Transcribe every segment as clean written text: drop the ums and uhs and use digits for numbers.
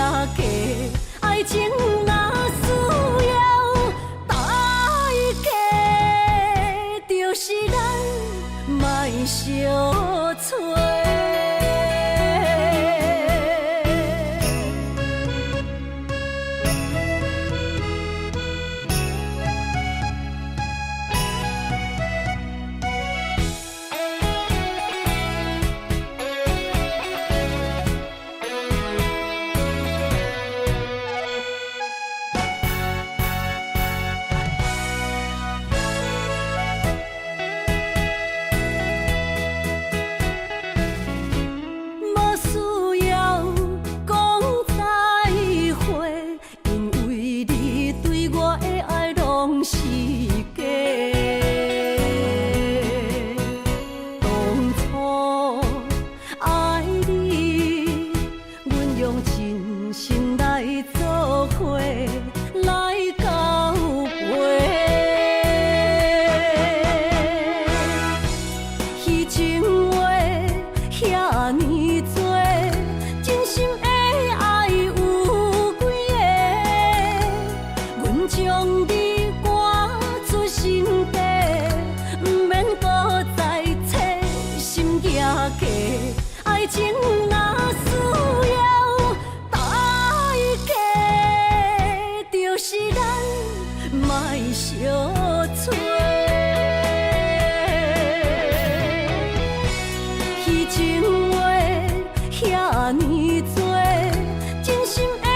假，愛情若需要代價，就是咱莫相揣。無需要講再會，因為你對我的愛攏是假。當初愛你，阮用真心來做伙，來交陪。彼情話遐爾多，真心的愛有幾个？阮將你趕出心底，毋免閣再揣心行過。愛情若需要代價，就是咱莫相揣。彼情話遐爾多，真心的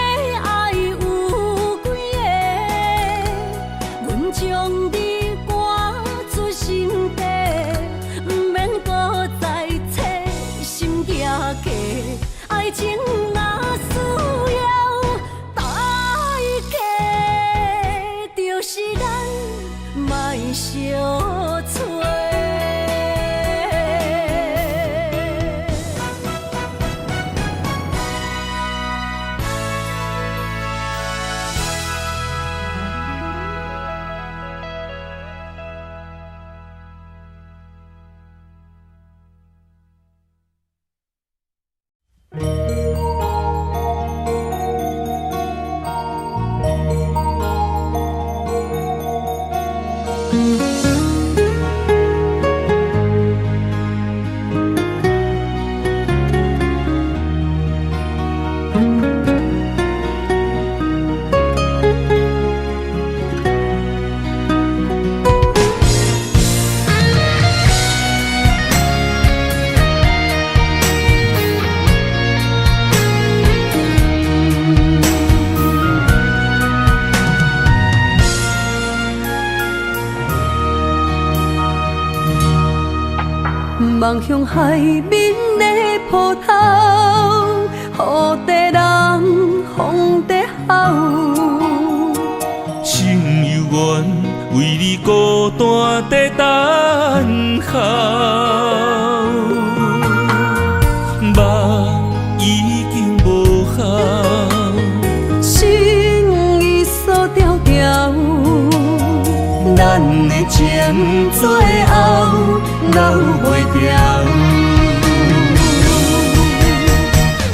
愛有幾个？阮將你趕出心底，毋免閣再揣心行過。愛情若需要代價，就是咱莫相揣。望向海面的波涛，雨在人，风在吼。心犹原为你孤单在等候，梦已经无效，心已锁牢牢，咱的情最后留袂牢。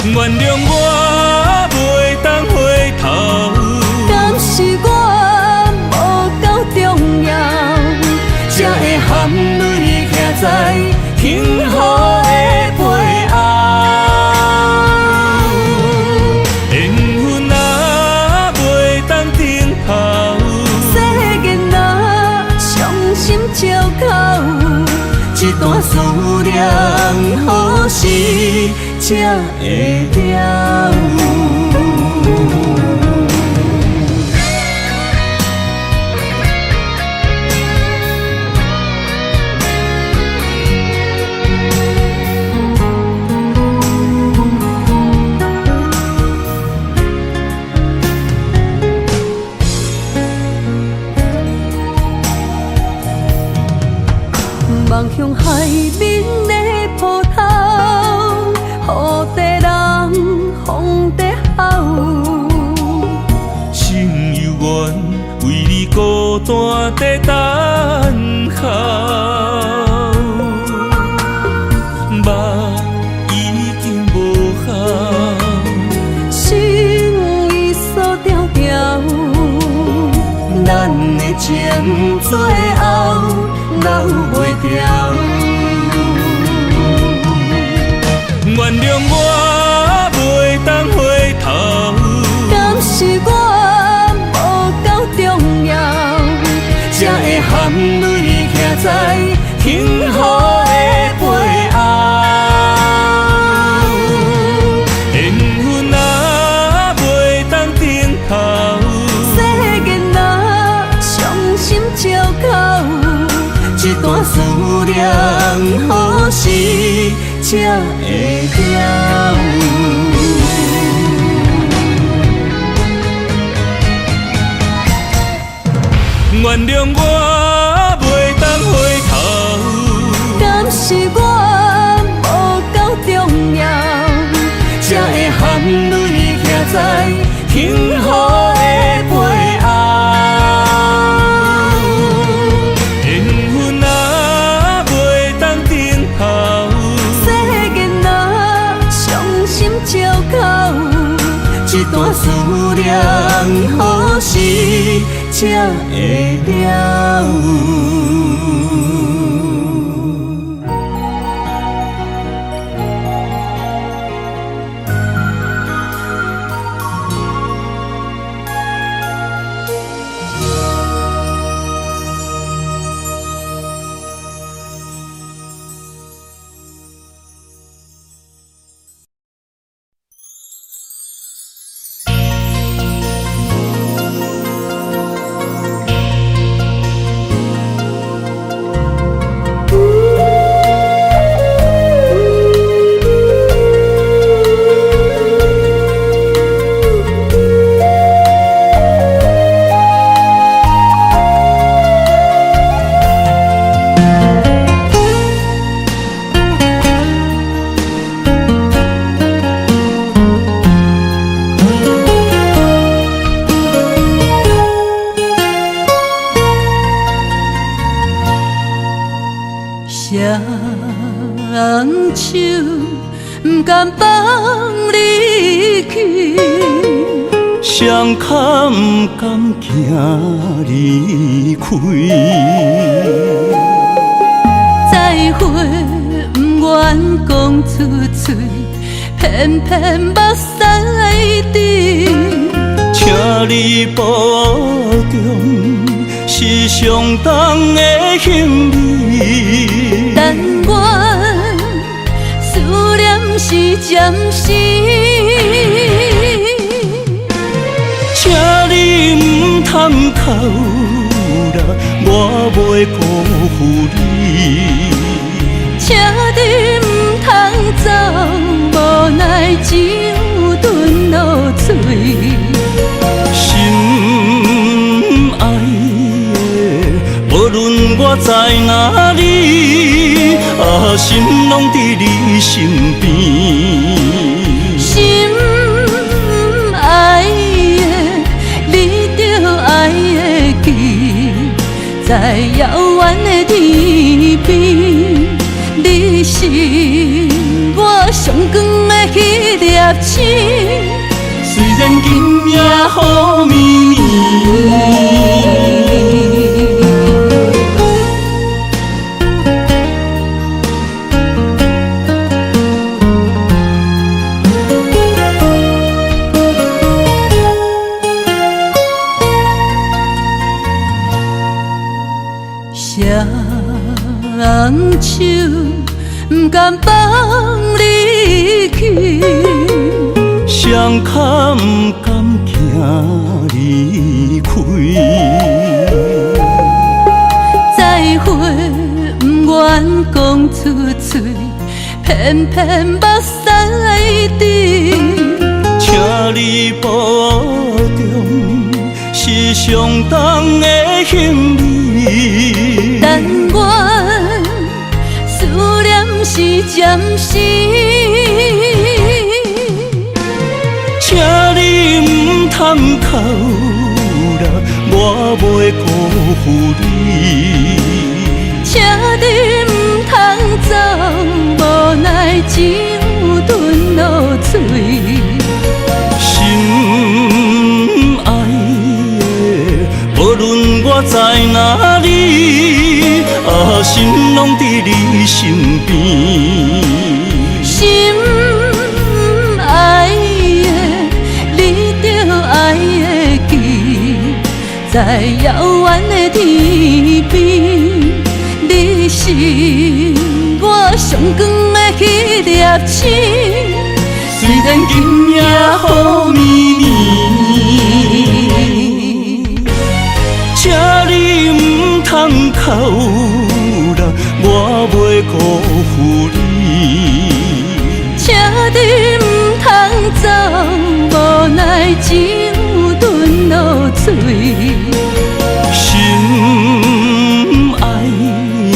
原諒我袂當回頭，敢是我無夠重要，才會含淚徛在幸福的背後。緣分啊，袂當等候，世間啊，傷心借口，一段思念何時才會了？望向海面的波涛，雨在人，風在咱的情最後留袂牢。原諒我袂當回頭，敢是我無夠重要，才會含淚徛在幸福的背後。緣分啊，袂當轉頭，世間啊，傷心借口，這段思念何時才會了？原諒我袂當回頭，敢是我無夠重要，才會含淚徛在幸福的背後。緣分啊，袂當轉頭，世間啊，傷心借口，這段思念何時才會了？雙手毋甘放你去，雙跤毋甘行離開。再會毋願講出嘴，偏偏目屎滴。請你保重，是上重的行李。但願思念是暫時。請你毋通哭啦，我袂辜負你。請你毋通走，無奈只有吞落嘴。心愛的，無論我在哪裡，啊，心攏佇你身邊。心愛的，你著愛會記，在遙遠的天邊，你是我上光的彼粒星。雖然今夜雨暝暝。雙手毋甘放你去，雙跤毋甘行離開。再會毋願講出嘴，偏偏目屎滴。請你保重，是上重的行李。但願思念是暫時。請你毋通哭啦，我袂辜負你。請你毋通走，無奈只有吞落嘴。心愛的，無論我在哪里，啊，心攏佇你身邊。心愛的，你著愛會記，在遙遠的天邊，你是我上光的彼粒星。雖然今夜雨暝暝，請你毋通哭啦，我袂辜負你。請你毋通走，無奈只有吞落喙。心愛的，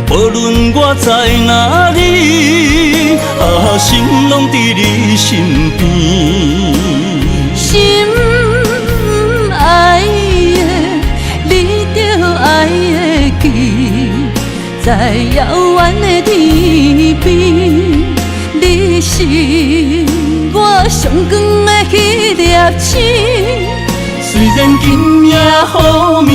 無論我在哪裡，啊，心攏佇你身邊。心愛的，你著愛會記，在遙遠的天邊，你是我上光的彼粒星。雖然今夜雨暝暝。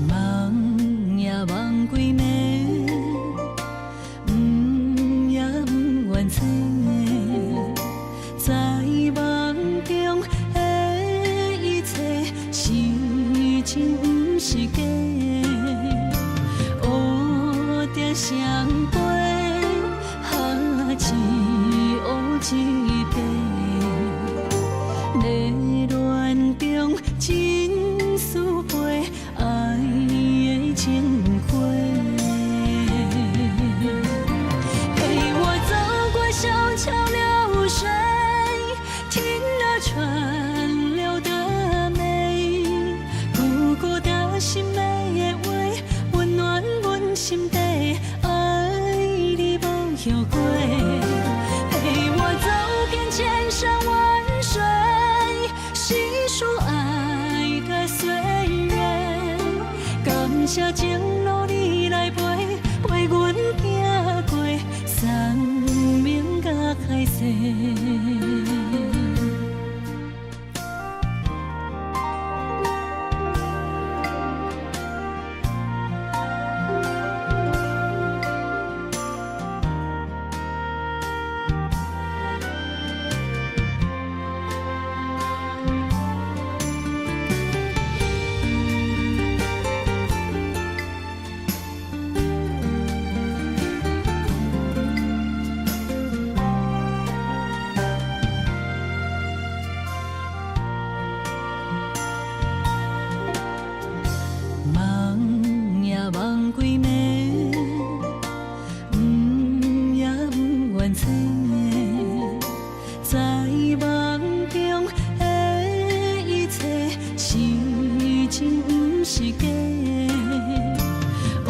夢也夢幾暝，毋也毋願醒，在夢中的一切是真毋是假？烏蝶相飛，哈一烏一白，迷戀中真思陪愛的情花。陪我走過小橋流水，聽那川流的美，舊故的心的話，溫暖阮心底，愛你無後悔。陪我走遍千山萬水，細數愛的歲月，感謝情路你來陪，陪阮行過山盟佮海誓。夢也夢幾暝，毋也毋願醒，在夢中的一切是真毋是假？烏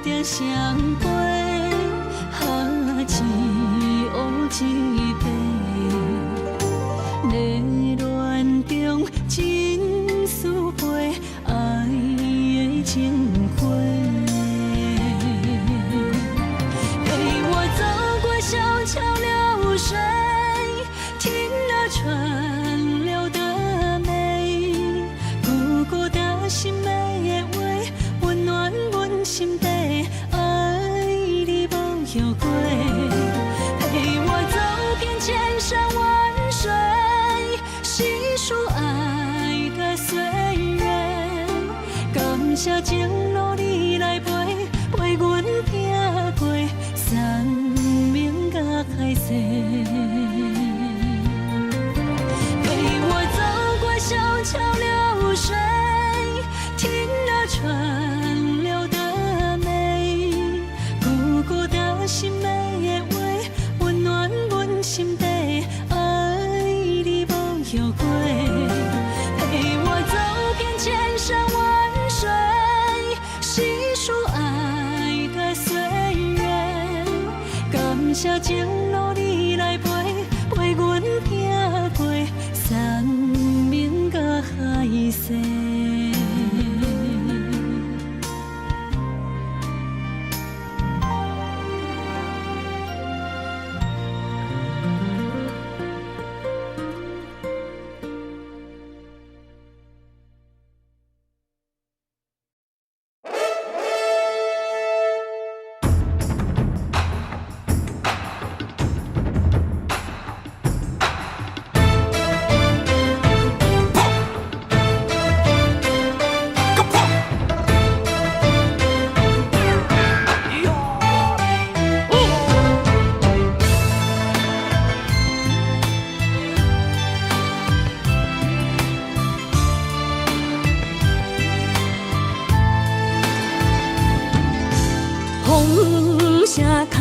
蝶相飛，哈一烏一白，迷戀中真思陪愛的情花。陪我走過小橋流水，聽那川流的美，舊故的心的話，溫暖阮心底，愛你無後悔。陪我走遍千山萬水，細數愛的歲後悔。陪我走遍千山萬水，細數愛的歲月。感謝情路你來陪，陪阮拼過山盟佮海誓。風聲開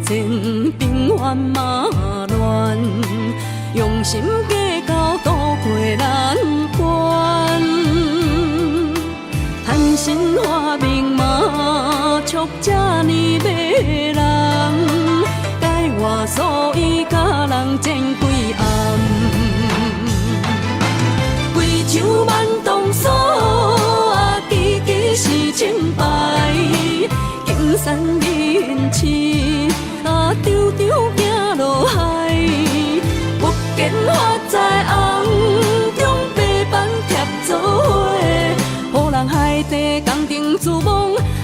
戰，平原嘛亂，用心計較渡過難關。貪心發明嘛，笑這呢迷人，改我所以佮人戰幾暗。規樹萬重鎖啊，支支是清白。金山銀刺啊，長長行落海，福建發財紅中白板貼做伙，予人海底工程珠網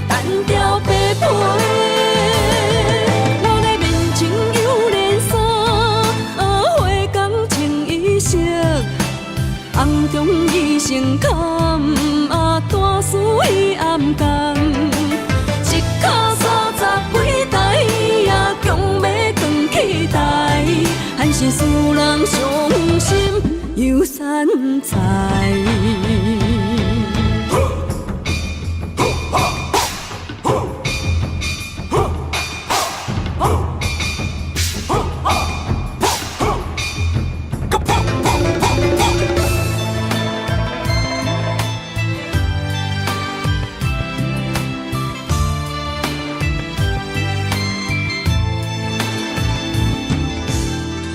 單調白皮。我的面前有連衫，啊，花工穿衣色，紅中醫生坎啊，大師伊暗共。一跤三十幾台啊，強欲扛起台，還是使人傷心又散財。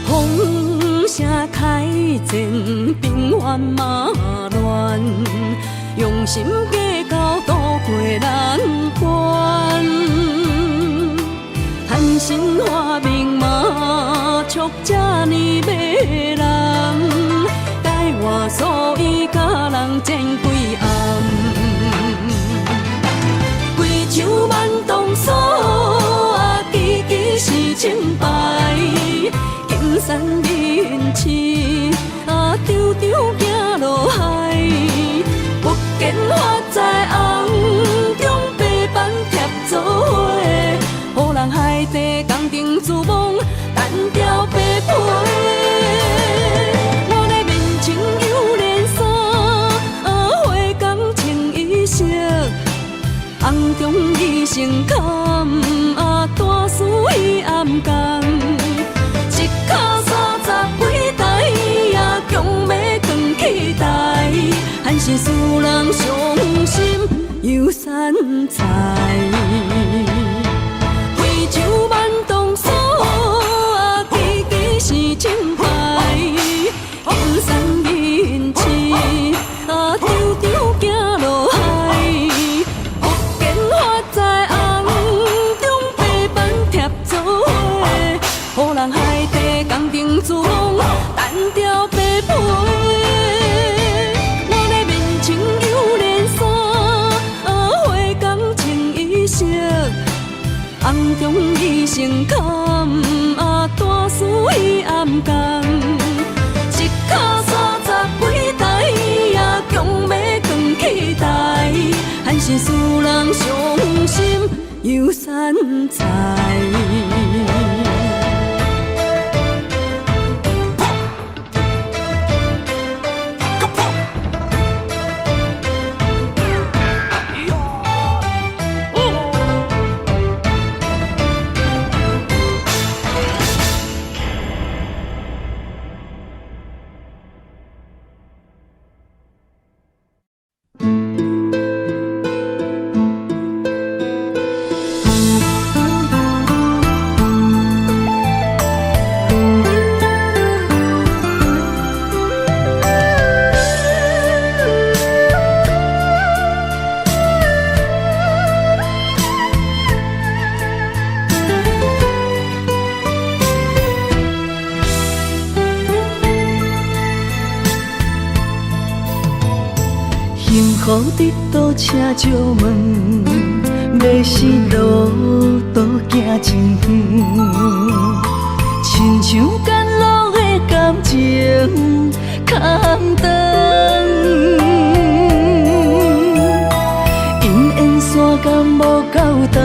風聲開戰，平原嘛亂，用心計較渡過難關。貪心發明嘛，笑這呢迷人，改我所以佮人戰幾暗。規樹萬重鎖啊，支支是清白。金山銀刺啊，長長行落海，福建發財紅中白板貼做伙，予人海底工程珠網單調白皮。我的面前有連衫，啊，花工穿衣色，紅中醫生坎啊，大師伊暗共。一跤三十幾台啊，強欲扛起台，還是使人傷心又散財。規樹萬重鎖啊，支支是清白。金山銀刺啊，長長行落海，福建發財紅中白板貼做伙，予人海底工程珠網單調白皮。我的面前有連衫，啊，花工穿衣色，紅中醫生坎啊，大師伊暗共。一跤三十幾台啊，強欲扛起台，還是使人傷心又散財。幸福佇佗請借問，欲是路途行真遠，親像甘露的感情空轉，姻緣線敢無夠長，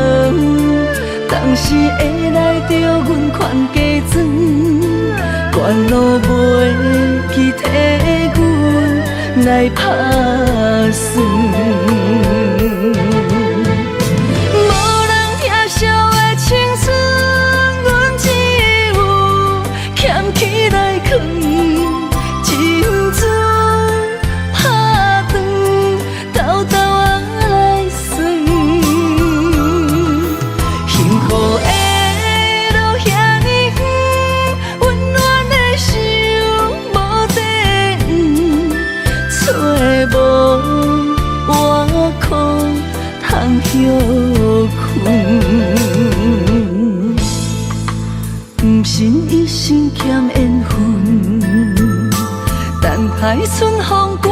當時會來著阮款假裝，懸路袂記替阮來拍算。無人疼惜的青春，阮只有俭起來囥，珍珠拍斷，沓沓仔來算。幸福的路遐呢遠，溫暖的心無地黃，找無倚靠通歇睏。毋信一生欠緣分，等待春風趕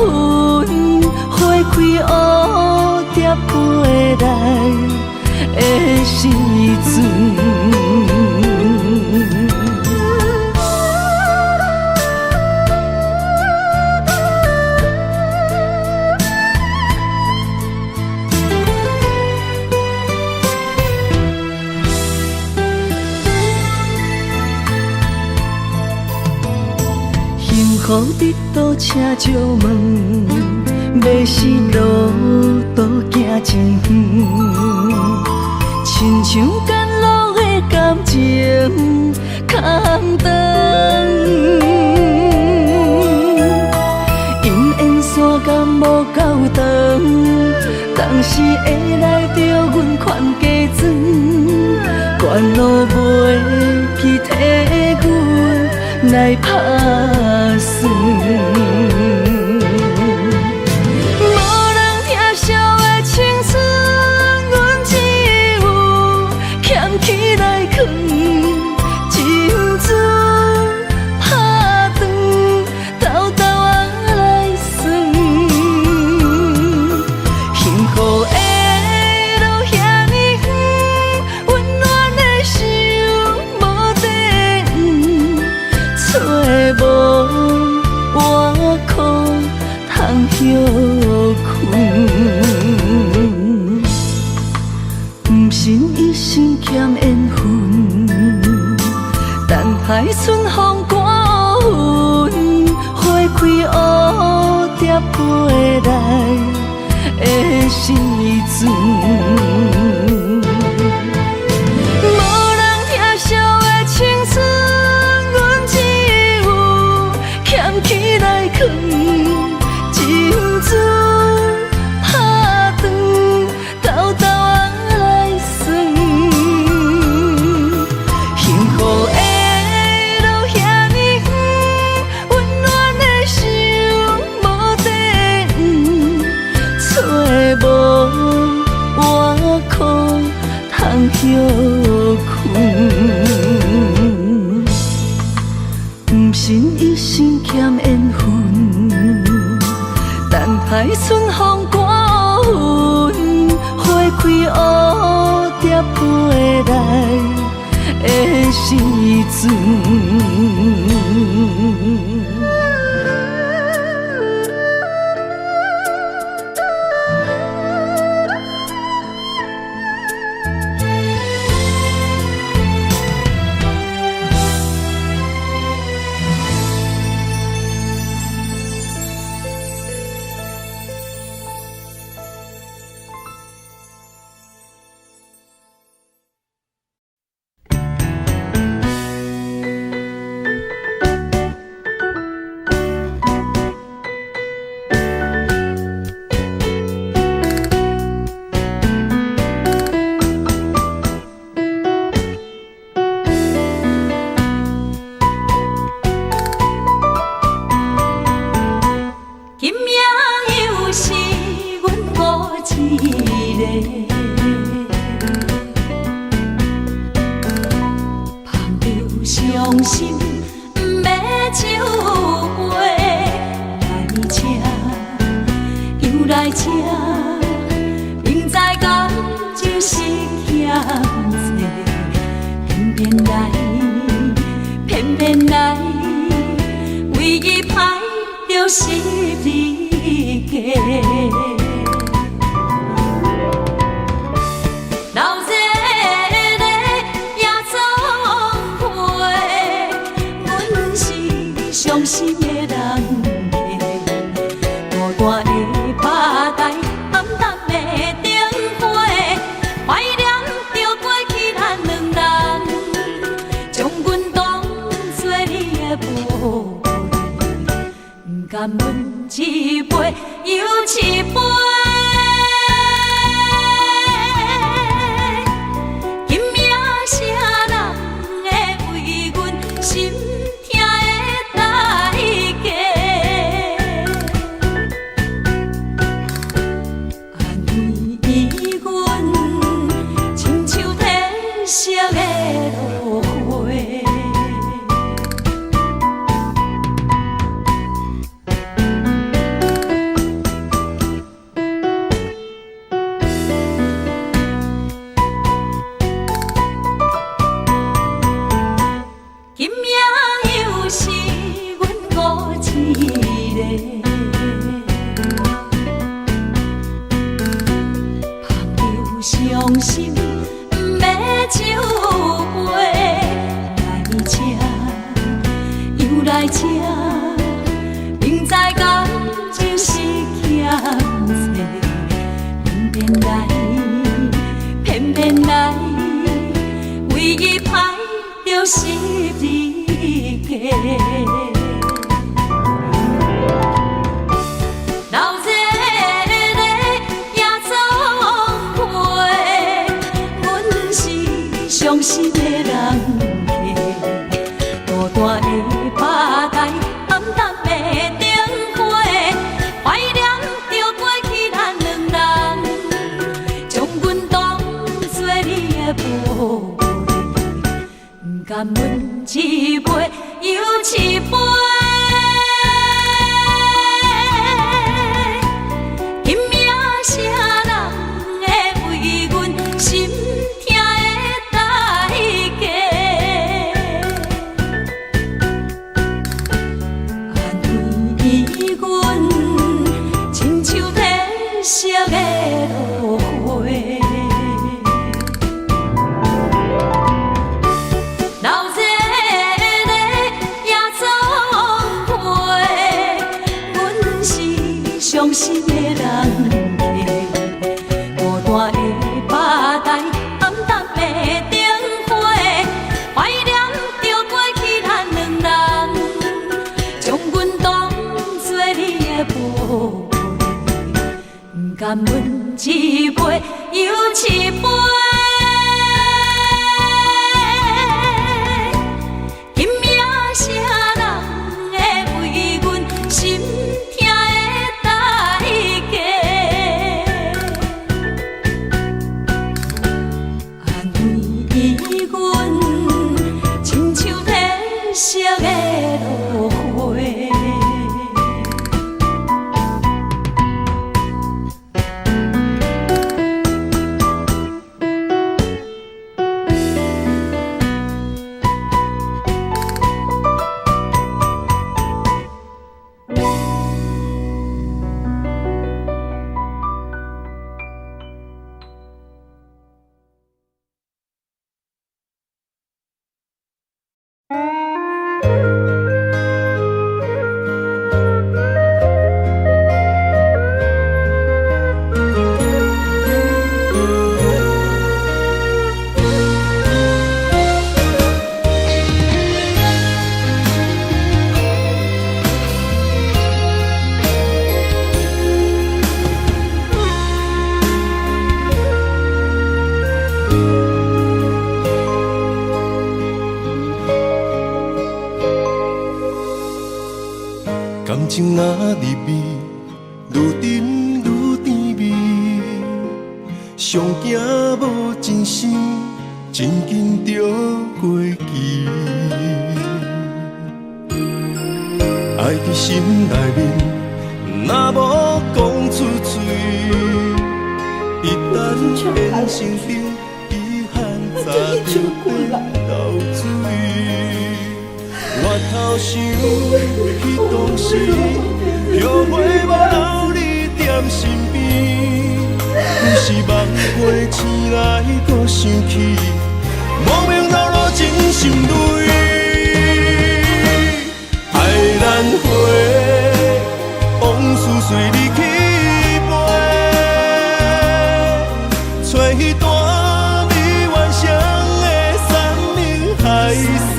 雲，花開蝴蝶飛來的時陣。幸福佇佗請借問，欲是路途行真遠，親像甘露的感情空轉，姻緣線敢無夠長，當時會來著阮款假裝，懸路袂記替阮來拍算。無人疼惜的青春，阮只有俭起來囥，珍珠拍斷，沓沓仔來算。幸福的路遐呢遠，溫暖的心無地黃，找無倚靠通歇睏。毋信一生欠緣分，等待春風趕雲，花開蝴蝶飛來的時陣。無人疼惜的青春，阮只有俭起來囥，珍珠拍斷，沓沓仔來算。幸福的路遐呢遠，溫暖的心無地黃，找無倚靠通歇睏。毋信一生欠緣分，等待春風趕雲，花開蝴蝶飛來的時陣。十字架。流这个耶稣会，阮是伤心的人客，孤单的吧台，暗淡的灯火，怀念著过去咱兩人，將阮當作你的寶貝，毋甘阮一杯又一杯。今夜啥人會為阮心疼的代價？安慰阮，親像褪色的落花。今夜又是阮孤一个，香着傷心的酒杯，來這又來這，明知感情是欠債，偏偏來，偏偏來，為伊歹著十字架。流這個耶穌會，阮是傷心的人客，孤單的吧台，暗淡的燈火，懷念著過去咱兩人，將阮當作你的寶貝，毋甘阮一杯又一杯。今夜啥人會為阮心疼的代價？安慰阮，親像褪色的落花。流這個耶穌會，阮是傷心的人客，孤單的吧台，暗淡的燈火，懷念著過去咱兩人，將阮當作你的寶貝，毋甘阮一杯又一杯。今夜啥人會為阮心疼的代價？安慰阮，親像褪色的落花。感情若入味，愈沉愈甜蜜。上驚無真心，真緊就過期。愛佇心內面，若無講出嘴，一旦變成冰，遺憾早就變流水。回頭想彼當時，是夢回醒來，閣想起，莫名流落真心淚。愛難回，往事隨你去飛，找彼段美怨双的山盟海誓，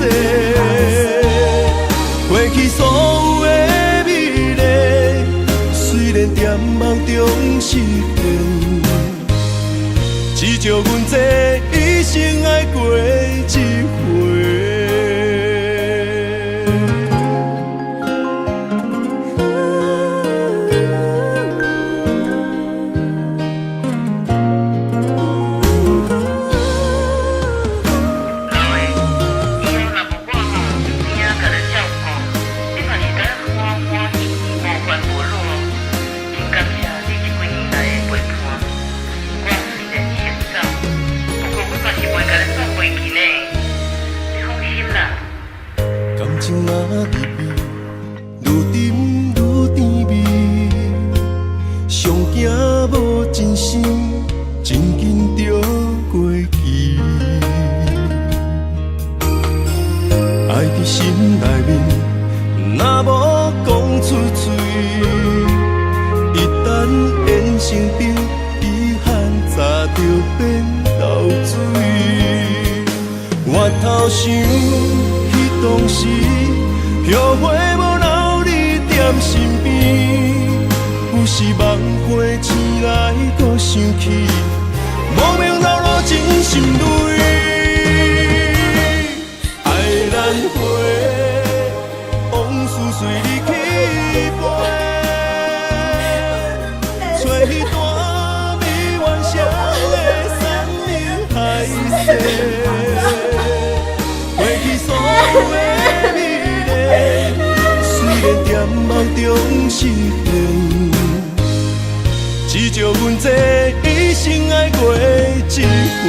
過去所有的美麗，雖然踮夢中實現，至少阮這一生愛過一回。老的，以后若无我吼，就边仔共你照顾，你嘛是得欢欢喜喜，无烦无恼哦。真感谢你这几年来的陪伴。我虽然先走，不过阮嘛是袂共你放袂记呢。你放心啦。感情若入味，愈沉愈甜蜜，上惊無真心，真緊就過期。愛佇心內面，若無講出嘴，一旦演成冰，遺憾早就變流水。回頭想彼當時，後悔無留你踮身邊，有時夢回醒來，閣想起，莫名流落真心淚。愛難回，往事隨你去飛，找彼段美怨双的山盟海誓，過去所有的美麗，雖然踮夢中實現，至少阮這一生愛過一回。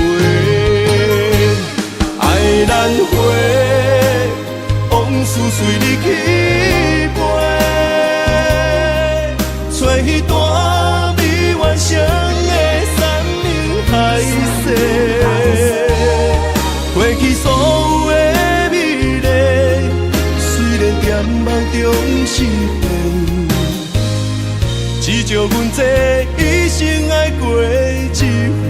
愛難回，往事隨你去飛，找彼段美怨双的山盟海誓，過去所有的美麗，雖然踮夢中實現，至少阮這一生愛過一回。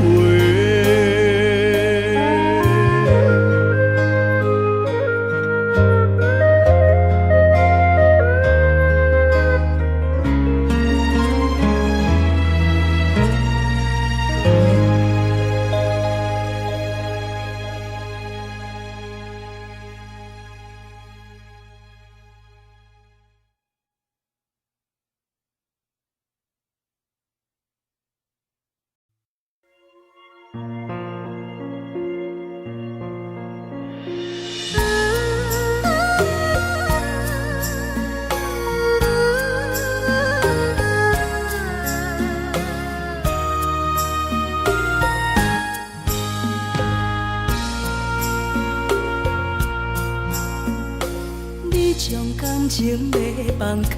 你將感情欲放空，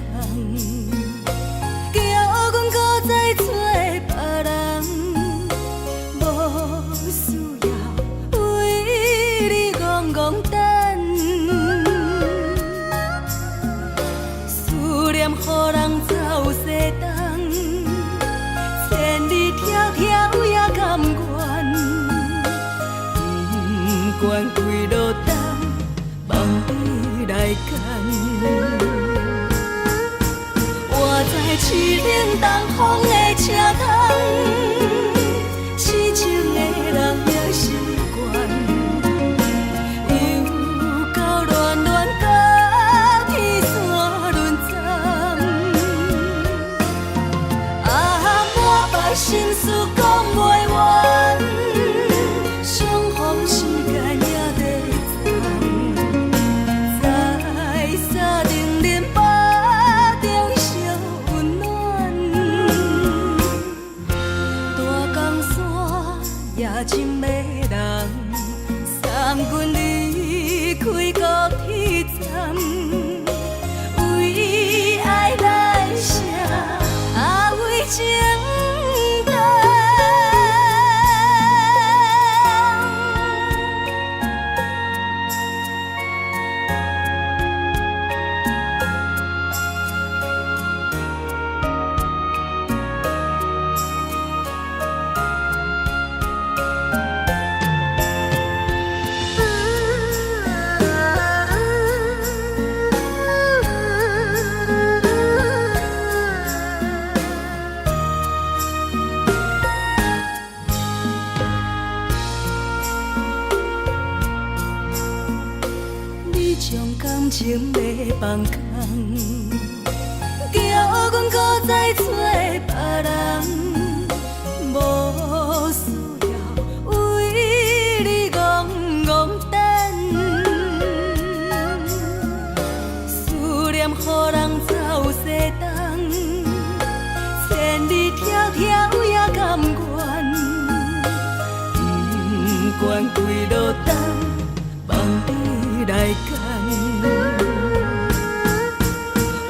叫阮閣再找別人，無需要為你戇戇等，思念予人走西東，千里迢迢也甘願，不管幾落冬，望你來牽。我在凄冷東風的車窗，痴情的人也習慣，又到暖暖甲天山輪欉。啊，满腹心事講袂完，相逢時間也在藏，在三重恁腹中相溫暖。人空，叫阮閣再揣別人，無需要為你戇戇等，思念予人走西東，千里迢迢也甘願，不管幾落冬，放你來揀。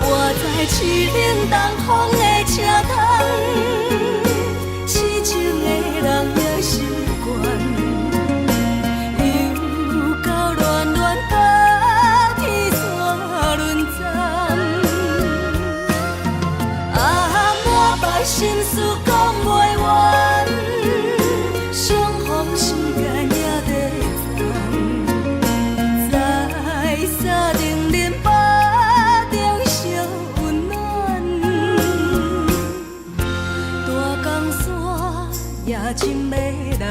我知凄冷東風的車窗，痴情的人也習慣，又到暖暖甲天線輪轉。啊，滿腹心事講袂完，相逢時間也短暫，在三重恁腹中相溫暖。大江山也真迷人，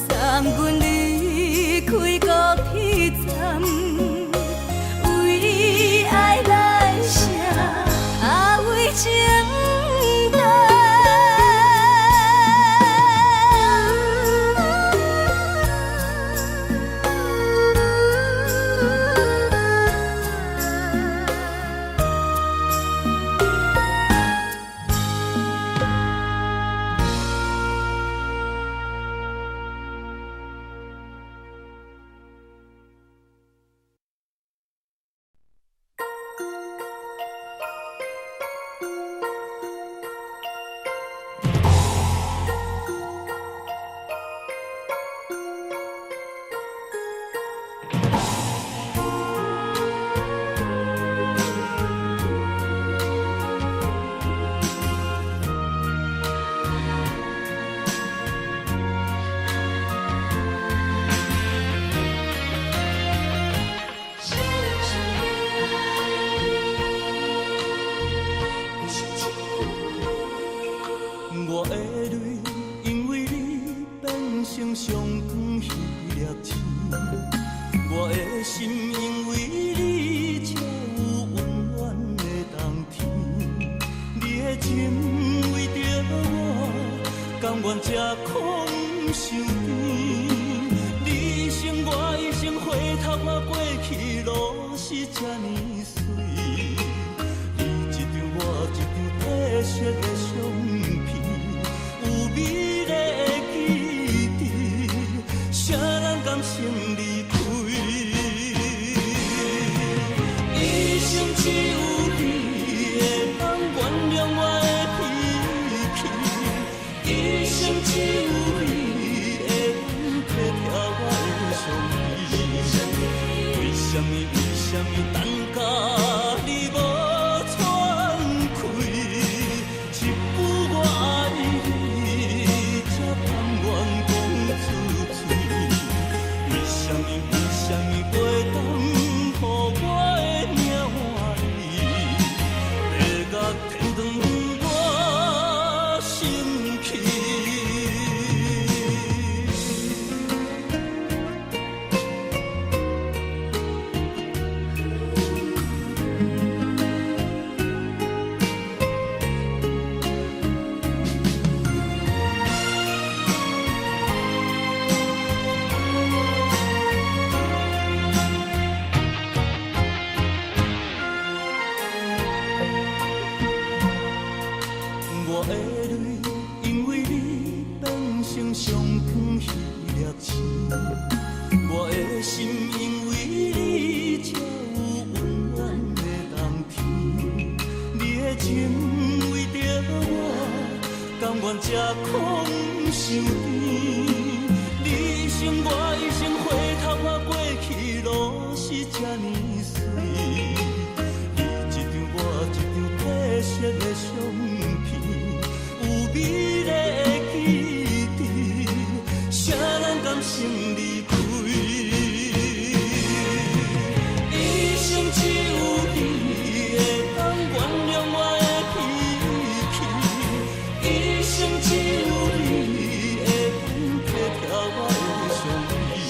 送阮離開高鐵站，為愛來寫，啊為情等。我的淚因為你變成上光彼粒星，我的心因為你才有溫暖的冬天。你的情為著我，甘願吃苦毋傷甜。你一生我一生，回頭看過去，攏是這呢媠。你一張我一張褪色的相片，有美麗的記憶，誰人甘心離開？一生只有你會當原諒我的脾氣，一生只有你會當體貼我的傷悲。為什麼？為什麼等甲你無喘氣？一句我愛你，才甘願講出嘴。為什麼？為什麼袂當予我的命換你？地獄天堂我心去。我的淚因為你變成上光彼粒星，我的心因為你才有溫暖的冬天。你的情為著我，甘願吃苦毋傷甜。你一生我一生，回頭看過去，攏是這呢媠。你一張我一張褪色的相片，有美麗的記憶，誰人甘心離開？一生只有你會當原諒我的脾氣，一生只有你會當體貼我的傷悲。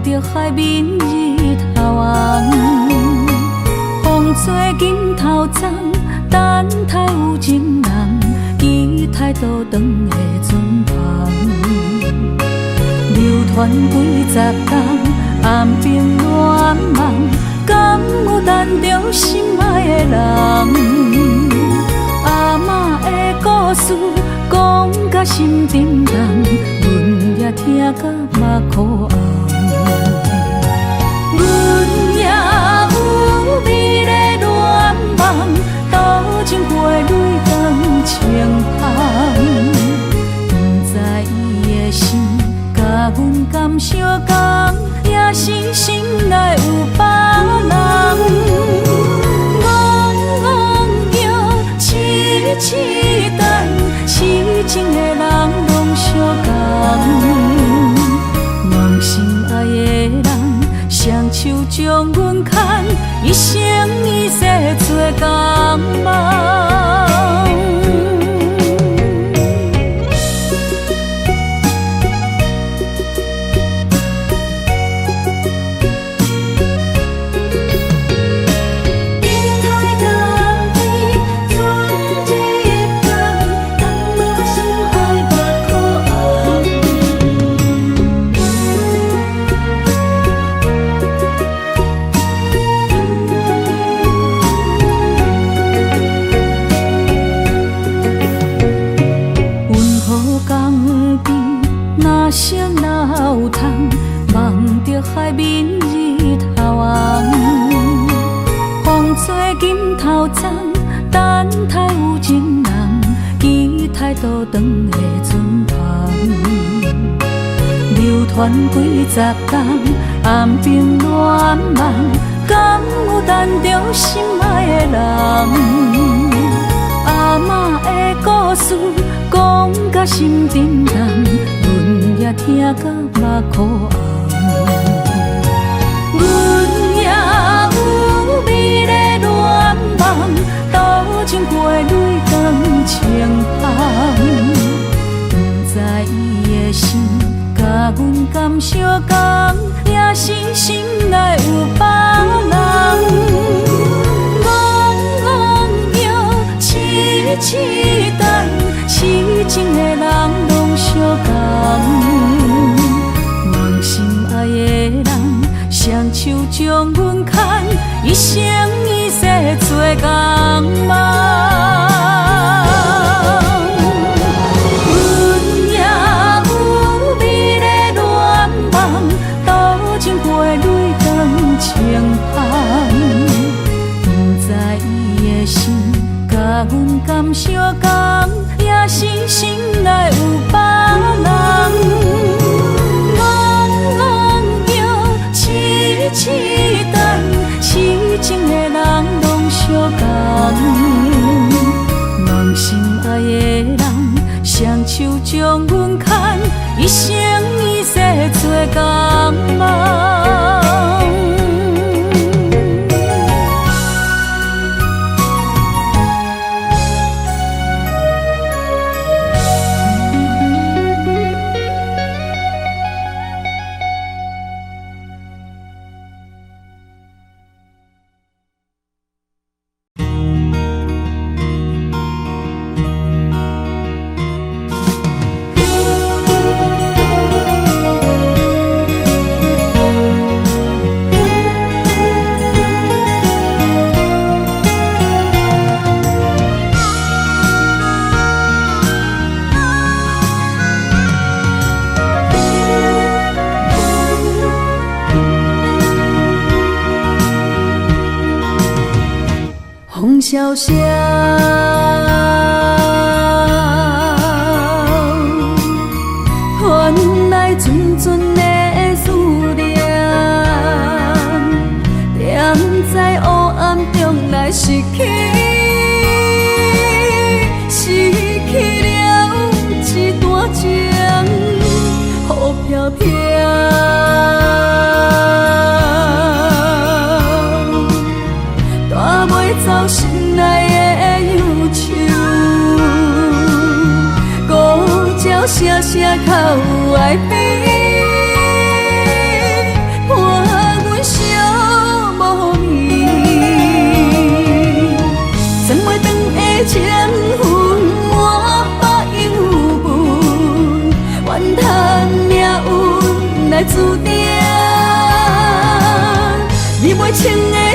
著海面日頭紅。風吹金頭鬃，等待有情人，期待倒轉的船帆。流傳幾十冬，暗冰暖夢，敢有等著心愛的人？阿嬤的故事講甲心沉重，阮也聽甲目箍紅。阮也有美麗願望，渡情花蕊當情香，不知伊的心佮阮敢相仝，抑是心內有別人。戇戇叫，痴痴等，痴情的人攏相仝。望心愛的人，雙手將阮牽，一生一世做共夢。若熟若有通，望著海面日頭紅。風吹金頭鬃，等待有情人，期待倒轉的船帆。流傳幾十冬，暗冰暖夢，敢有等著心愛的人？阿嬤的故事講甲心沉重，阮也聽甲目箍紅。阮也有美麗願望，渡情花蕊當情香，不知伊的心佮阮敢相仝，抑是心內有別人。戇戇叫，痴痴等，痴情的人攏相仝。望心愛的人，雙手將阮牽，一生一世做共夢。阮也有美麗願望，渡情花蕊當情香，不知伊的心佮阮敢相仝，抑是心內有別人。戇戇叫，痴痴等，痴情的人攏相仝。望心愛的人，雙手將阮牽，一生一世做共夢。風蕭蕭，傳來陣陣的思念，踮在黑暗中來失去，失去了一段情，雨飄飄。走心內的憂愁，孤鸟聲聲較有愛悲，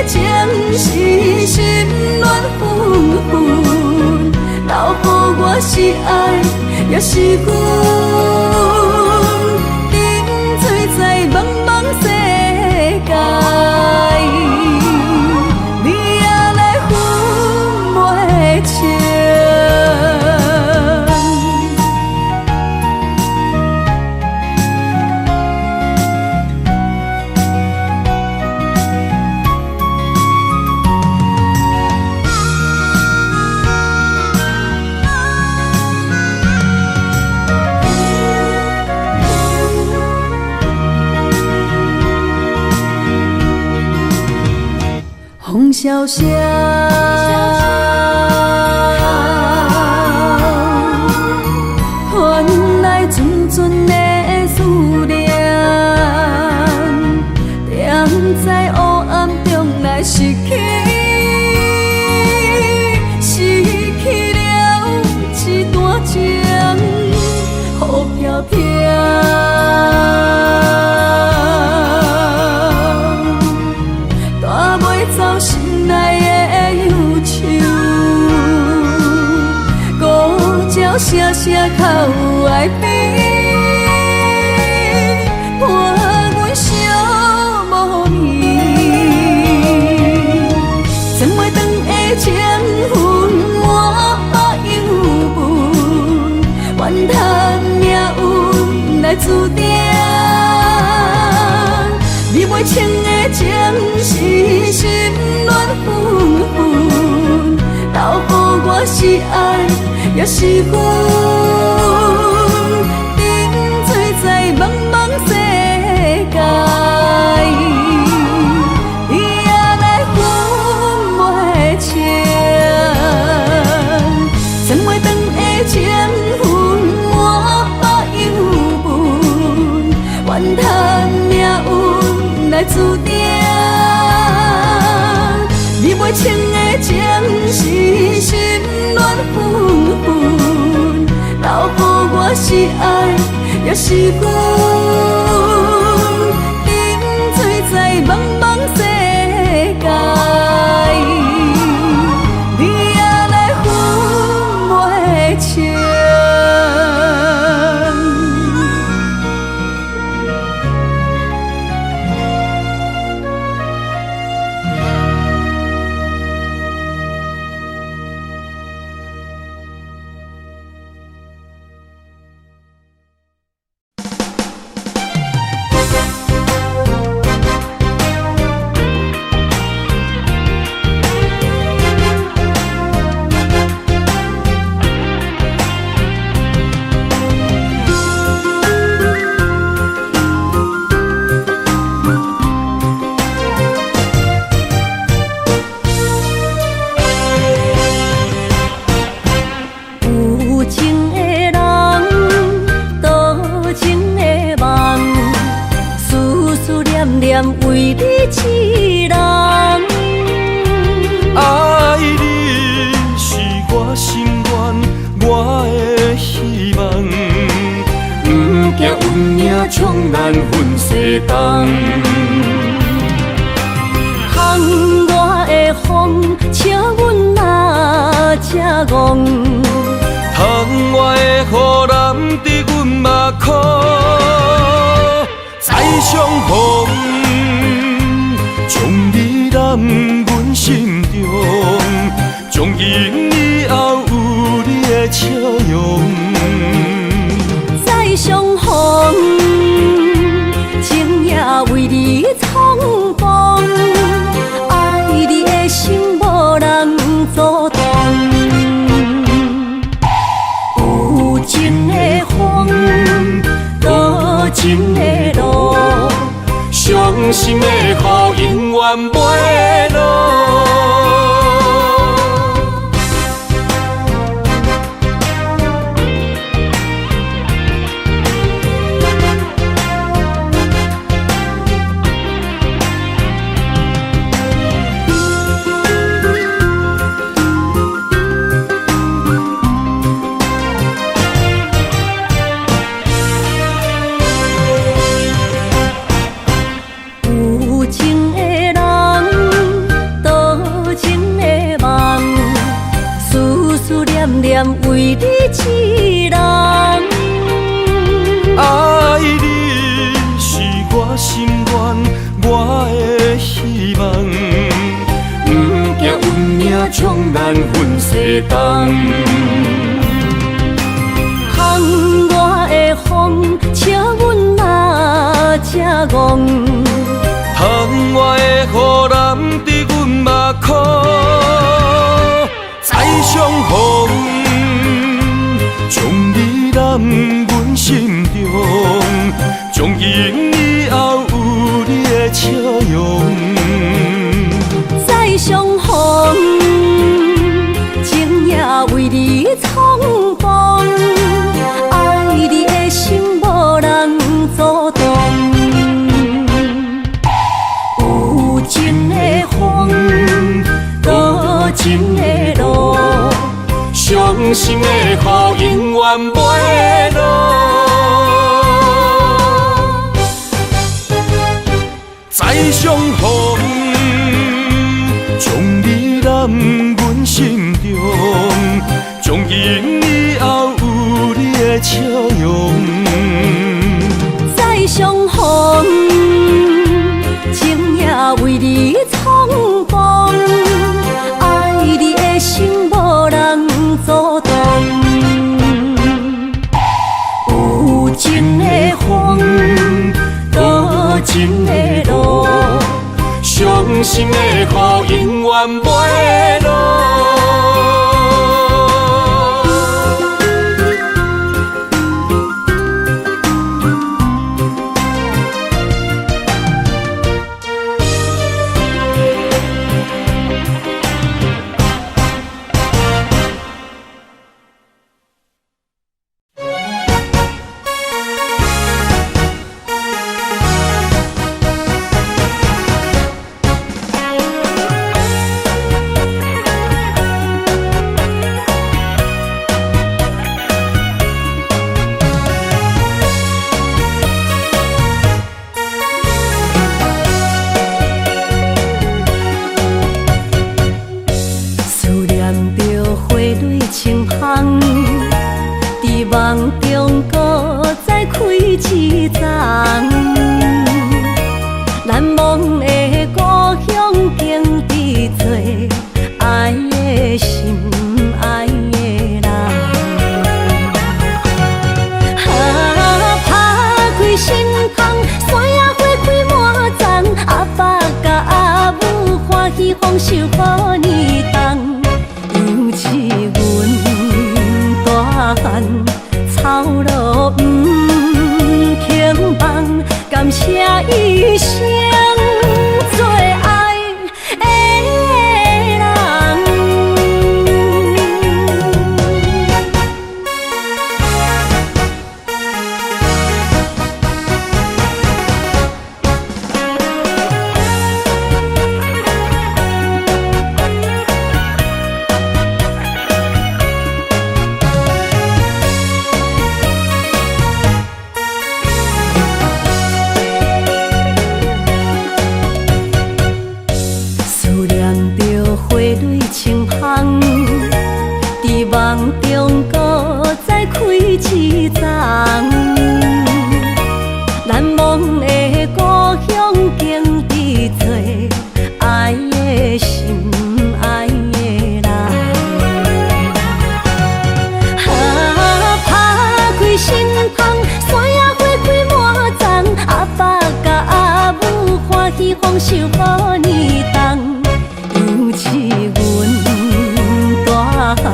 情是心乱纷纷，留予我是愛抑是恨？沉醉在茫茫世界，你也來分袂清。風蕭蕭，傳來陣陣的思念，踮在黑暗中來失去，失去了一段情，雨飄飄。帶袂走心內的憂愁，孤鳥聲聲哭愛悲，伴阮寂无眠。怎袂斷的情分滿腹憂闷，怨嘆命運來注定。你袂清的情是心亂紛紛，留予我是愛抑是恨？沉醉在茫茫世界，你也來分袂清。怎袂斷的情分滿腹憂悶，怨嘆命運來注定。你袂清的情是心亂紛紛，留予我是愛抑是恨？沉醉在茫茫世界，你也來分袂清。有情的人，多情的夢，思思念念為你痴人。愛你是我心願，我的希望。不驚運命將咱分西東。窗外的風，請阮若這戇。窗外的雨淋得阮目眶，再相逢，將你揽阮心中，從今以後有你的笑容。再相逢，情也為你重逢，愛你的心無人阻擋。有情的風，多情的路，傷心的雨永遠袂落。有情的人，為你一人。愛你是我心願，我的希望。不驚運命將咱分西東。窗外的風，笑阮若這戇。窗外的雨淋伫阮目眶，再相逢，將你攬阮心中，從今以後有你的笑容。再相逢，情也為你重逢，愛你的心無人阻擋。有情的風，多情的路，傷心的雨永遠袂落。再相逢，將你攬阮心中，從今以後有你的笑容。再相逢，情也為你重逢，愛你的心無人阻擋。有情的風，多情的路，傷心的雨永遠袂落。思念著花蕊清芳，佇夢中閣再開一叢。難忘的故鄉景致多，愛的心，愛的人。啊，拍開心窗，山野花開滿叢，阿爸佮阿母歡喜豐收好年冬。猶似阮大漢，操勞毋肯放，感謝一生最愛的人。思念著花蕊清芳，佇夢中閣再開一叢。難忘的故鄉景致多，愛的心，愛的人。啊，拍開心窗，山野花開滿叢，阿爸佮阿母歡喜豐收好年冬。猶似阮大漢，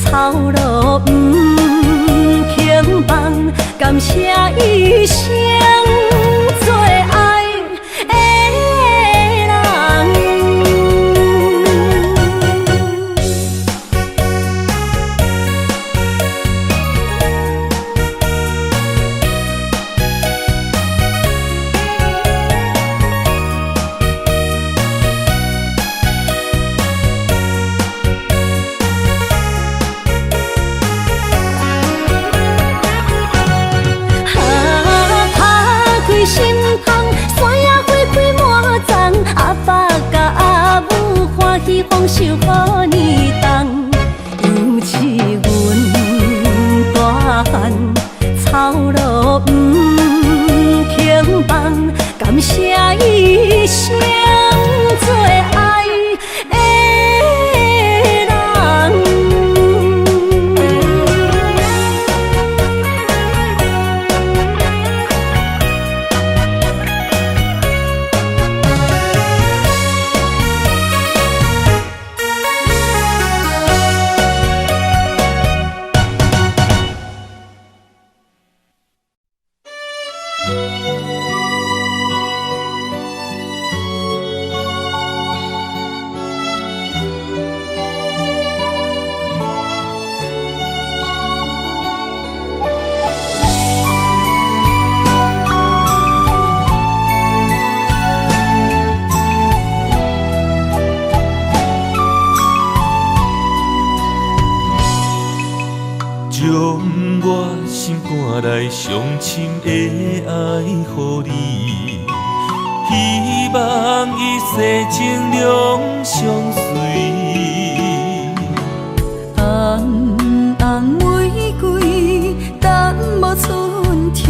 操勞毋肯放，感謝一生最愛的人。啊，拍開心窗，山野花開滿叢，阿爸佮阿母歡喜豐收好年冬。猶似阮內上深的愛予你，希望一世情兩相隨。紅紅玫瑰等無春天，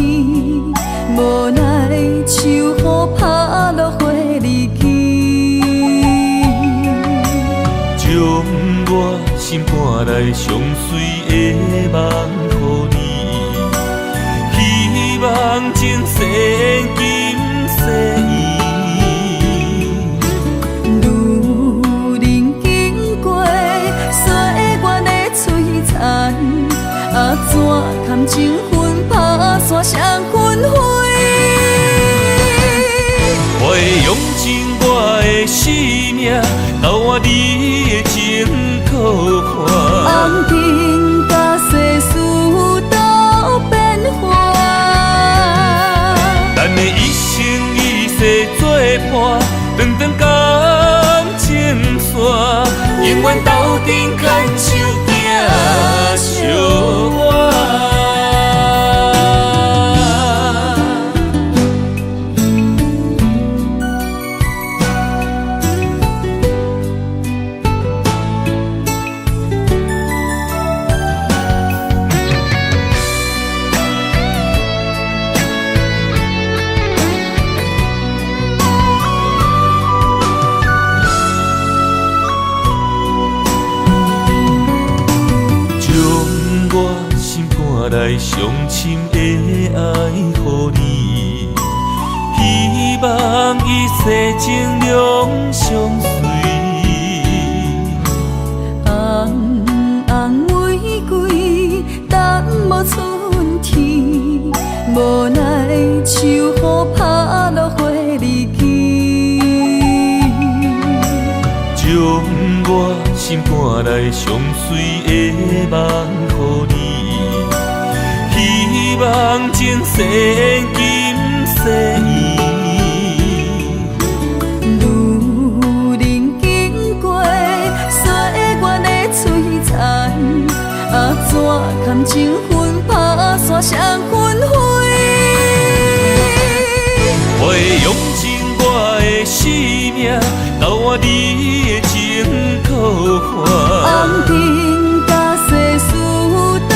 無奈秋雨拍落花離枝。將我心肝內上水的夢予你，希望前世今世緣。女人經過歲月的摧殘，啊怎堪情分拍散双分飞？我會用盡我的生命，交換你的情苦還。紅燈佮世事都變幻，咱的一生一世做伴，長長感情線，永遠鬥陣牽手行相倚。將我心肝內上深的愛予你，希望一世情兩相隨。紅紅玫瑰等無春天，無奈秋雨拍落花離枝。將我心肝內上水的夢予你，希望前世今世緣。女人經過歲月的摧殘，啊怎堪情分拍散雙分飛？我會用盡我的生命，交換你的情苦還。紅燈佮世事都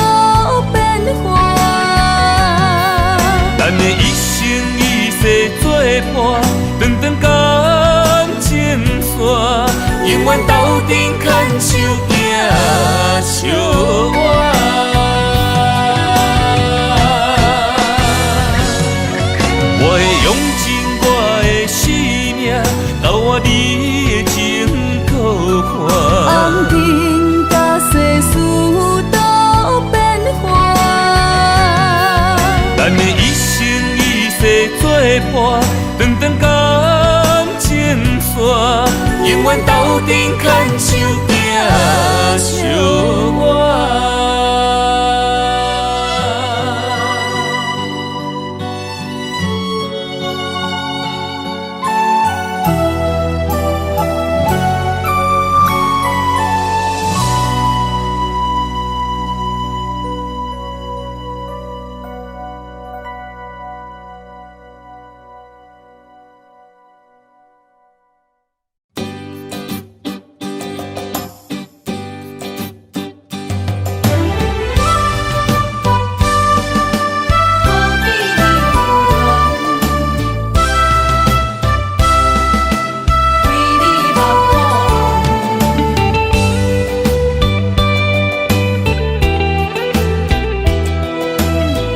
變幻，咱的一生一世做伴，長長感情線，永遠鬥陣牽手行相倚。我會用盡我的生命，交換你的情苦還。紅燈佮世事都變幻，咱的一生一世做伴，長長感情線，永遠鬥陣牽手行相倚。何必留戀？為你目苦紅，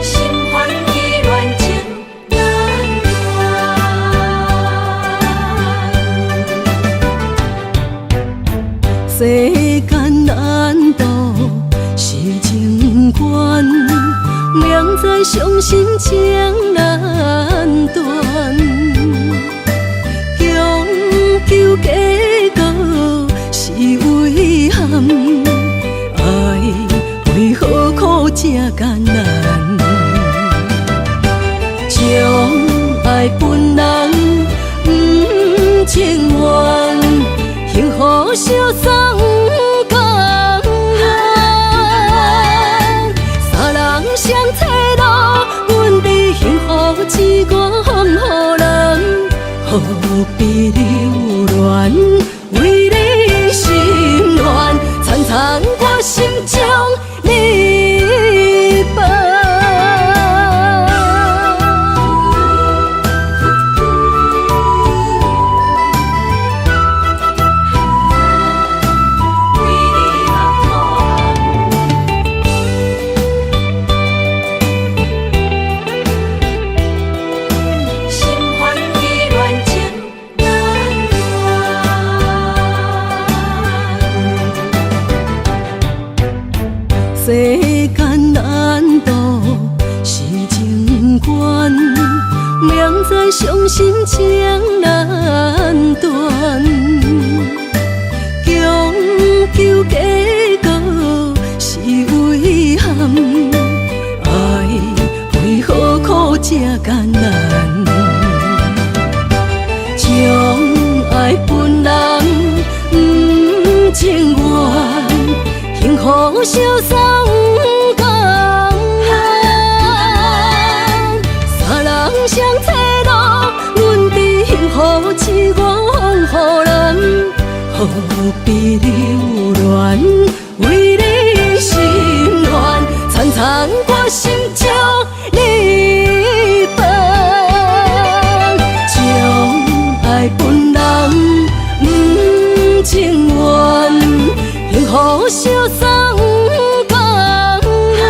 心煩意亂情難斷。世間難道是情關？明知傷心情難斷，強求結果是遺憾，愛為何苦這艱難？將愛分人不情願，幸福相送甘願，三人相找路。必留戀，為你心亂，層層我心將你放。心煩意亂情難斷，世間難道是情關？明知傷心情難斷，強求結果是遺憾，愛為何苦這艱難？將愛分人不情願，幸福相送不甘願。三人相找路，阮佇幸福痴我風雨難，何必留戀？為你心亂，層層我心將你放。將愛分人不情願，幸福相送不甘願。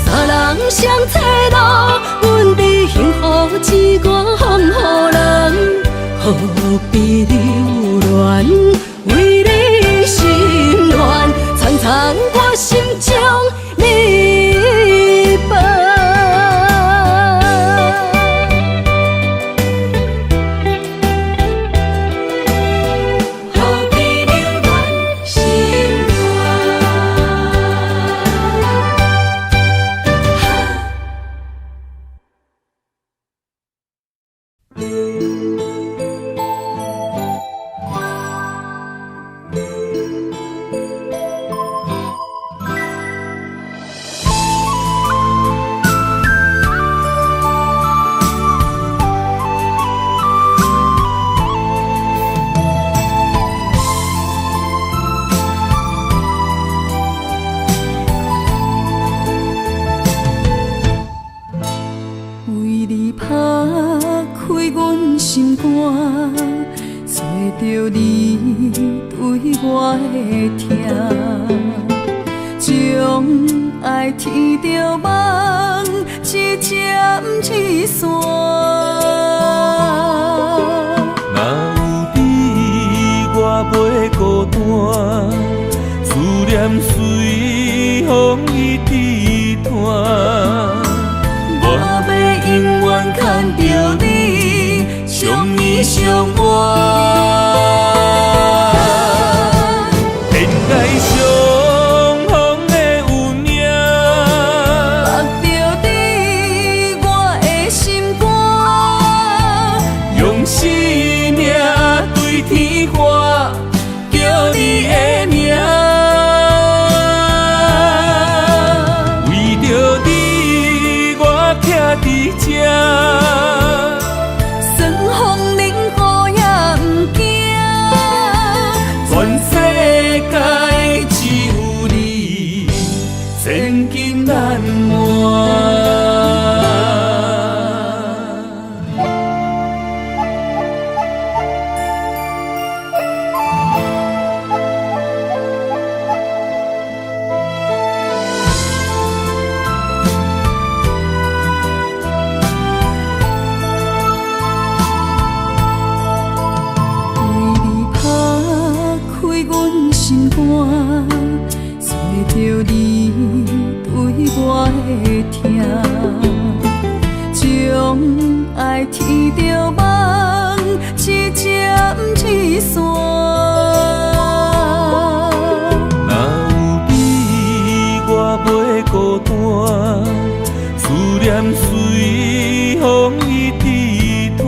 三人相找路，阮佇幸福痴我風雨難，何必留戀？為你心亂，層層我心將你放。何必留戀心亂？為你拍開阮心肝，找著你對我的疼，將愛天著夢一針一線。若有你，我袂孤單，思念隨風一直傳。我欲永遠牽著你，相依相伴。天涯相逢的有影，縛著你我的心肝，用生命對天喊，叫你的名。為著你，我徛佇這。算風淋雨也毋驚。全世界只有你，千金難換。為你拍開阮心肝，找著你對我的疼，將愛天著夢一針一線。若有你，我袂孤單，思念隨風一直傳。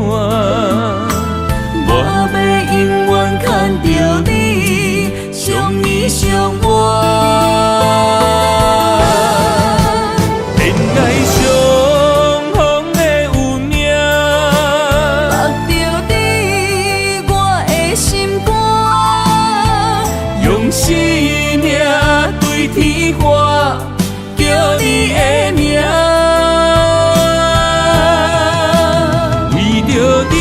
我欲永遠牽著你，相依相伴。天涯相逢的有影，喊，叫你的名。為著你，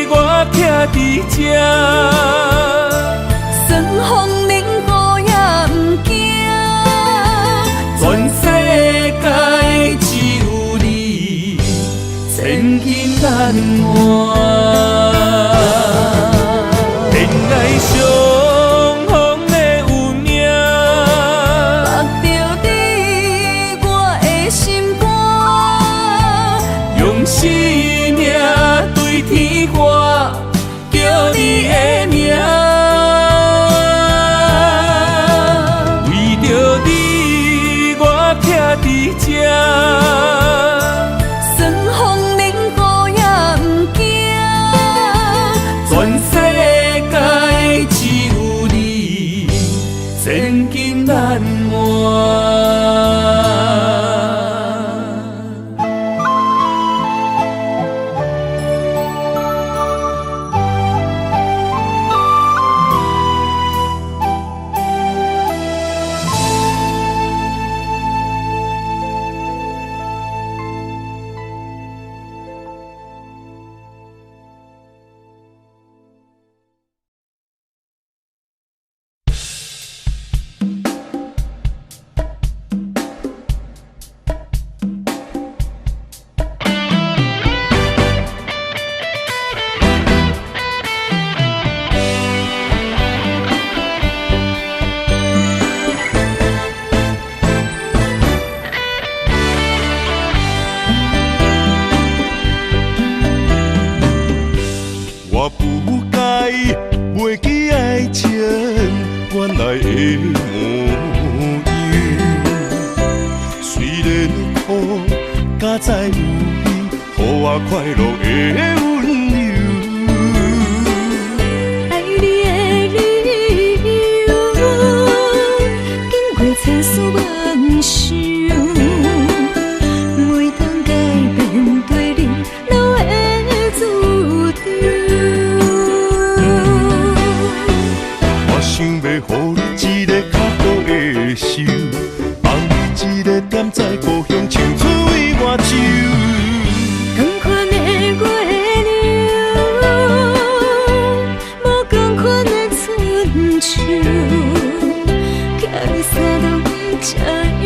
我徛佇這。霜風冷雨也毋驚。全世界只有你，千金難換。恋愛相逢的運命，縛著你我的心肝，用生命對天喊，叫你的名。為著你，我徛佇這。霜風冷雨也毋驚。全世界只有你，千金難換。我不該袂記愛情原來的模樣，雖然苦，敢知有你，予我快樂的溫柔。愛你的理由，經過千思萬想，袂當改變對你留的主張。我想欲予你一个較好的手，放你一個踮在故鄉，唱出為我酒。仝款的月亮，無仝款的春秋，徛你三頓吃油，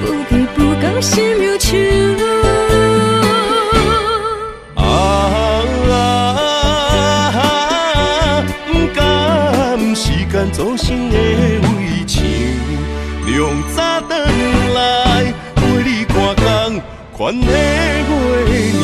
不知不覺心又愁。啊，不甘時間造成的圍牆，量早轉來陪你看仝款的月娘。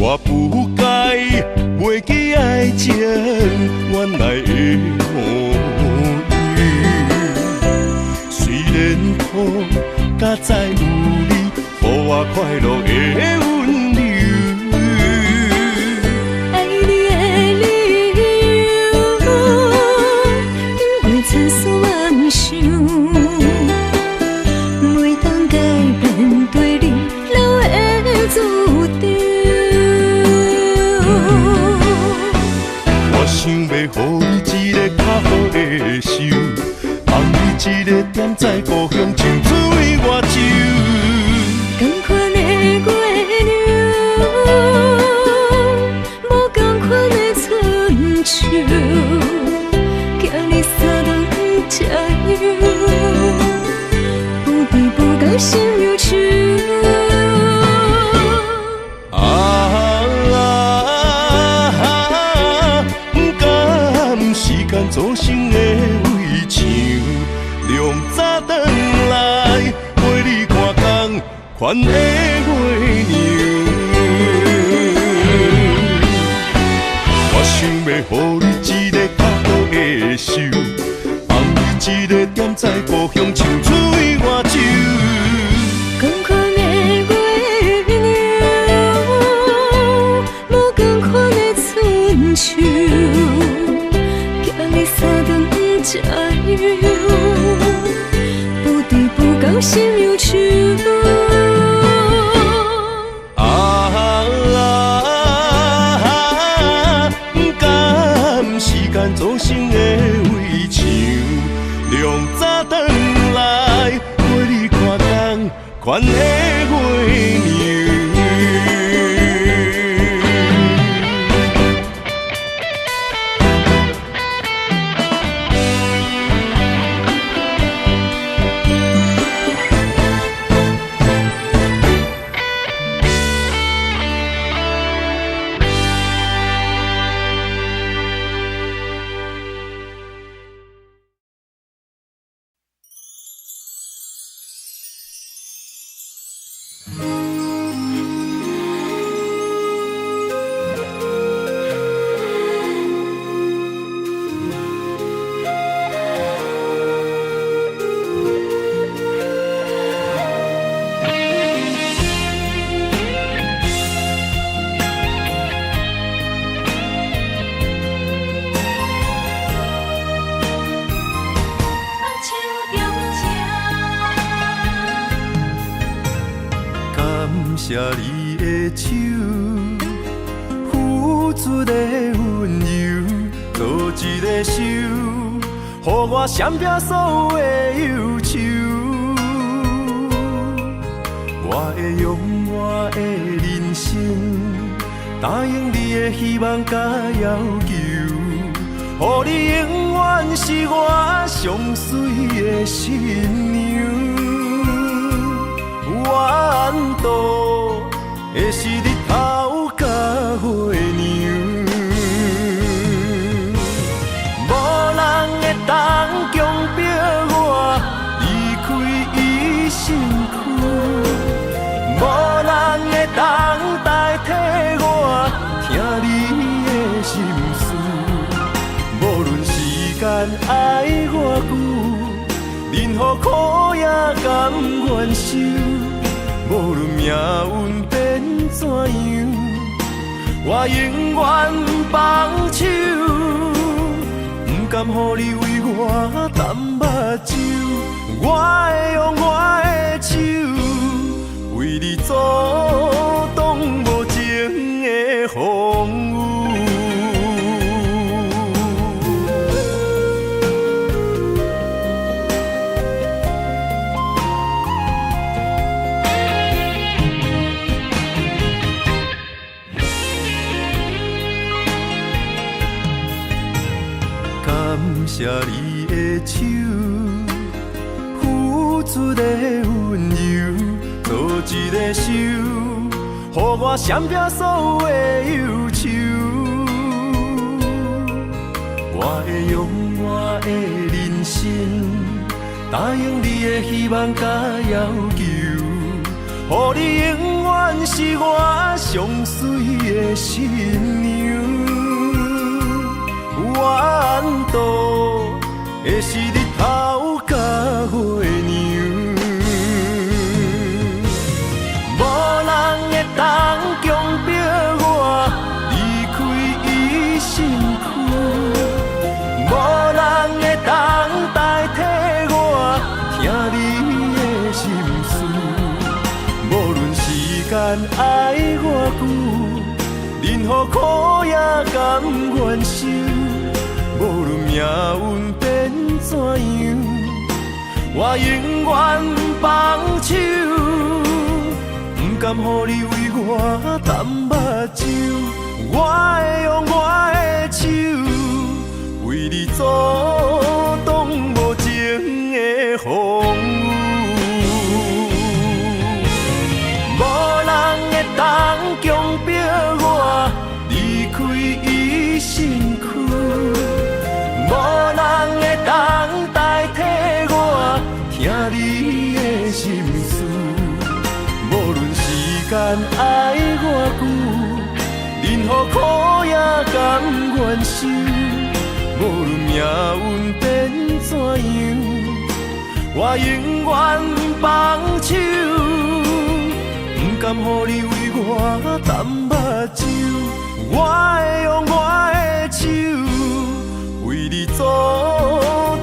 我不該袂記愛情原來的模樣，雖然苦，敢知有你，予我快樂的溫柔。愛你的理由，經過千思萬想，袂當改變對你留的主張。我想欲予你一個較好的手，放你一個踮在故鄉，唱出為我酒。仝款的月亮，無仝款的春秋，徛你三頓吃油，不知不覺心又愁。啊，不甘時間造成的圍牆，量早轉來陪你看仝款的月娘。我想欲予你一個較好的手，放你一個踮在知故鄉像喙偌久。仝款的月娘，無仝款的春秋，行你三頓不知樣，不知不覺心憂愁。啊啊，不甘時間造成的圍牆，量早轉來，陪你看仝款的月娘。感謝你的手，付出的溫柔，做一个手，予我閃避所有的憂愁。我會用我的人生，答應你的希望佮要求，予你永遠是我上媠的新娘。怨度的是日頭佮月娘，無人會當強迫我離開伊身軀，無人會當代替我聽你的心事。無論時間愛偌久，任何苦也甘願受。無論命運變怎樣，我永遠不放手。不甘予你為我澹目睭，我會用我的手，為你阻擋無情的風雨。感謝你的手，付出的溫柔，做一个手，予我閃避所有的憂愁。我會用我的人生，答應你的希望佮要求，予你永遠是我上媠的新娘。怨度的是日頭佮月娘，無人會當強迫我離開伊身軀，無人會當代替我聽你的心事。無論時間愛偌久，任何苦也甘願受。無論命運變怎樣，我永遠不放手。不甘予你為我澹目睭，我會用我的手，為你阻擋無情的風雨。無人會當強迫我離開伊身軀，無人會當代替我聽你的心事。無論時間愛偌久，任何苦也甘願受。無論命運變怎樣，我永遠放手，不甘予你為我澹目睭，我會用我的手，為你阻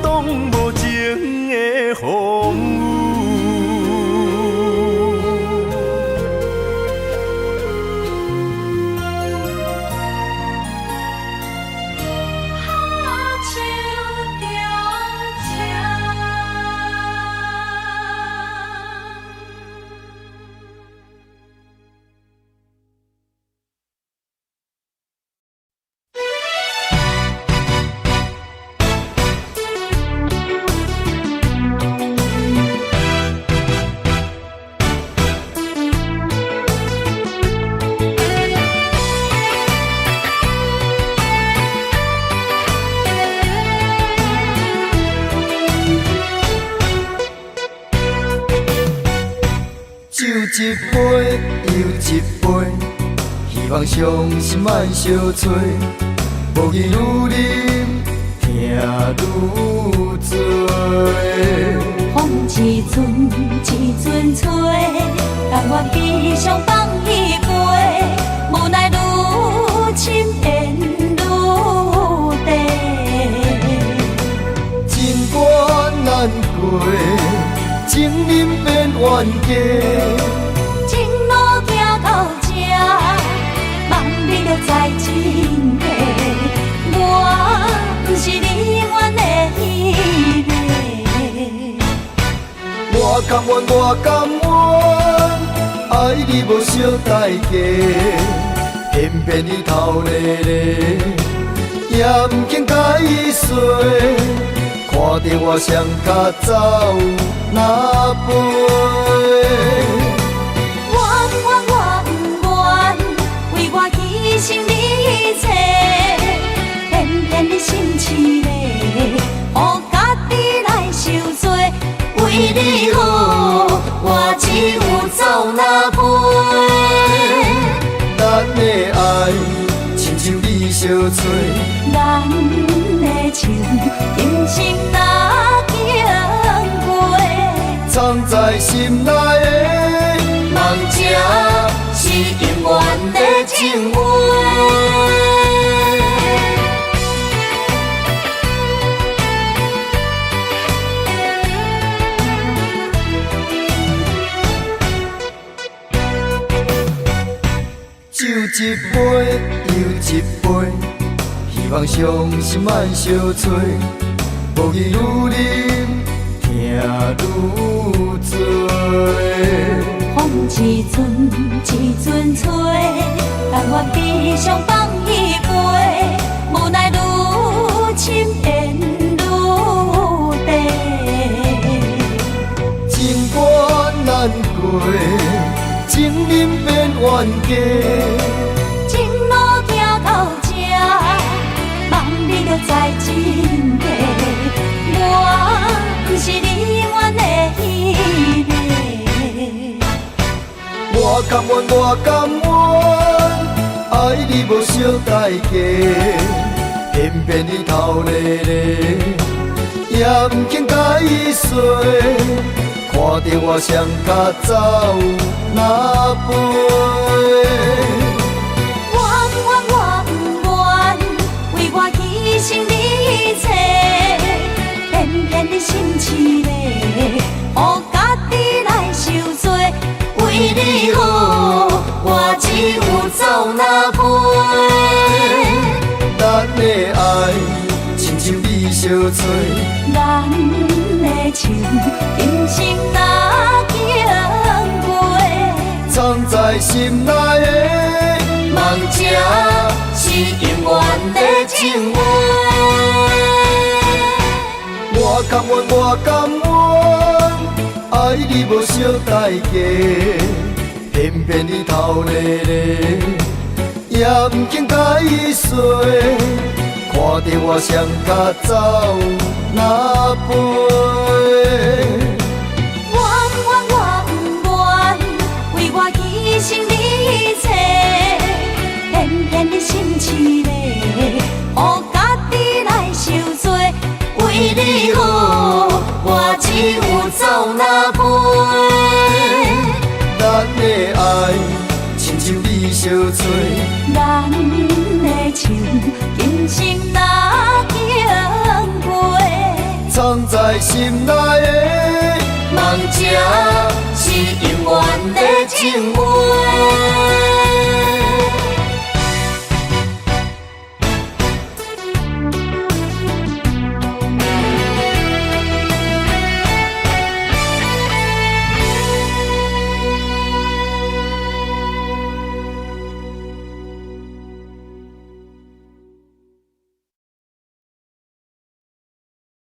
擋無情的風雨。酒一杯又一杯，希望伤心莫相找，无见愈啉疼愈多。风一阵一阵吹，甘愿悲伤放伊飞，无奈愈深缘愈短。情关难过，情人变冤家，情路行到这，梦你著知真假。我不是你愿的彼个。我甘愿，我甘愿，爱你无惜代价，偏偏你头咧咧，也毋肯解释。看著我双脚走若飞。我不愿，我不愿，为我牺牲你一切，偏偏你心痴咧，予家己来受罪。为你好，我只有走若飞。咱的爱亲像你相吹，咱的情今生若经过，藏在心内的梦情是永远的情话。酒一杯又一杯，希望伤心莫相找，无见愈啉疼愈多。风一阵一阵吹，甘愿悲伤放伊飞，无奈愈深缘愈短。情关难过，情人变冤家，情路行到这，梦你著知真假。我不是你愿的彼个。我甘愿，我甘愿，爱你无惜代价，偏偏你头咧咧，也毋肯解释。看著我双脚走若飞。我不愿，我不愿，为我牺牲你一切，偏偏你心痴咧，予家己来受罪。为你好，我只有走若飞。咱的爱亲像你相吹，咱的情今生若经过，藏在心内的梦情是永远的情话。我甘愿，我甘愿，爱你无惜代价，偏偏你头咧咧，也毋肯解释。看著我双脚走若飞。我不愿，我不愿，为我牺牲你一切，偏偏你心痴咧，予家己来受罪。为你好，我只有若飞。咱的愛親像美相吹，咱的情今生若經過，藏在心內的夢情是永遠的情話。